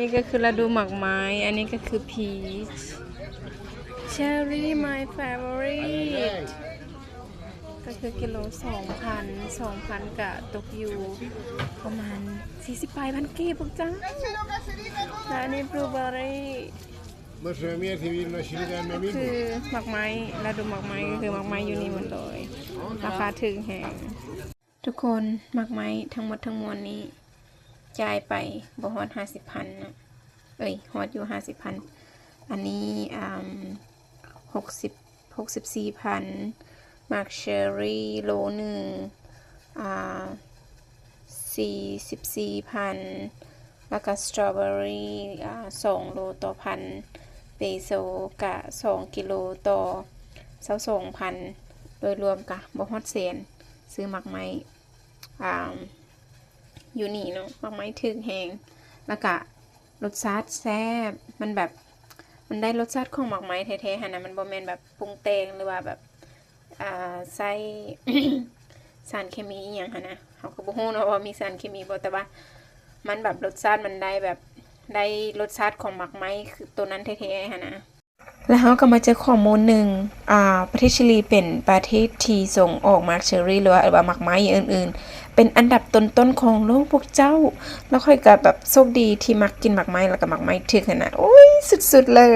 ນີ້ກໍຄືລະດູໝາກໄມ້ ອັນນີ້ກໍຄື peach, cherry my favorite ກໍຄືກິໂລສອງພັນ ສອງພັນກະຕົກຢູ່ປະມານສີ່ສິບປາຍພັນກີບພວກເຈົ້າ. ແລະອັນນີ້ blueberry ຄືໝາກໄມ້ ລະດູໝາກໄມ້ ກໍຄືໝາກໄມ້ຢູ່ນີ້ໝົດເລີຍ ລາຄາຖືກແຮງ. ທຸກຄົນ ໝາກໄມ້ທັງໝົດທັງມວນນີ້ ຈ່າຍໄປບໍ່ຮອດຫ້າສິບພັນເນາະ ເອີຍ ຮອດຢູ່ຫ້າສິບພັນ. ອັນນີ້ ອາ ຫົກສິບ ຫົກສິບສີ່ພັນ, ໝາກເຊີຣີໂລໜຶ່ງ ອາ ສີ່ສິບສີ່ພັນ ແລ້ວກະສະຕໍເບີຣີ ອາ ສອງໂລຕໍ່ພັນເປໂຊ ກະສອງກິໂລຕໍ່ຊາວສອງພັນ. ໂດຍລວມກະບໍ່ຮອດແສນ ຊື້ໝາກໄມ້ ອາ ຢູ່ນີ້ເນາະ ໝາກໄມ້ຖືກແຮງ ແລ້ວກະລົດຊາດແຊບ ມັນແບບ ມັນໄດ້ລົດຊາດຂອງໝາກໄມ້ແທ້ໆຫັ້ນນະ ມັນບໍ່ແມ່ນແບບປຸງແຕ່ງ ຫຼືວ່າແບບ ອາ ໃສ່ ສານເຄມີອີ່ຫຍັງຫັ້ນນະ ເຮົາກໍບໍ່ຮູ້ເນາະວ່າມີສານເຄມີບໍ່ ແຕ່ວ່າມັນແບບລົດຊາດມັນໄດ້ແບບ ໄດ້ລົດຊາດຂອງໝາກໄມ້ຄືໂຕນັ້ນແທ້ໆຫັ້ນນະ. ແລ້ວເຮົາກໍມາເຈີຂໍ້ມູນໜຶ່ງ ອາ ປະເທດຊີລີເປັນປະເທດທີ່ສົ່ງອອກໝາກເຊີຣີ ຫຼືວ່າ ຫຼືວ່າໝາກໄມ້ອື່ນໆ ເປັນອັນດັບຕົ້ນໆຂອງໂລກພວກເຈົ້າ. ແລ້ວຂ້ອຍກໍແບບໂຊກດີທີ່ມັກກິນໝາກໄມ້ ແລ້ວກໍໝາກໄມ້ຖືກຫັ້ນນະ ໂອ້ຍ ສຸດໆເລີຍ.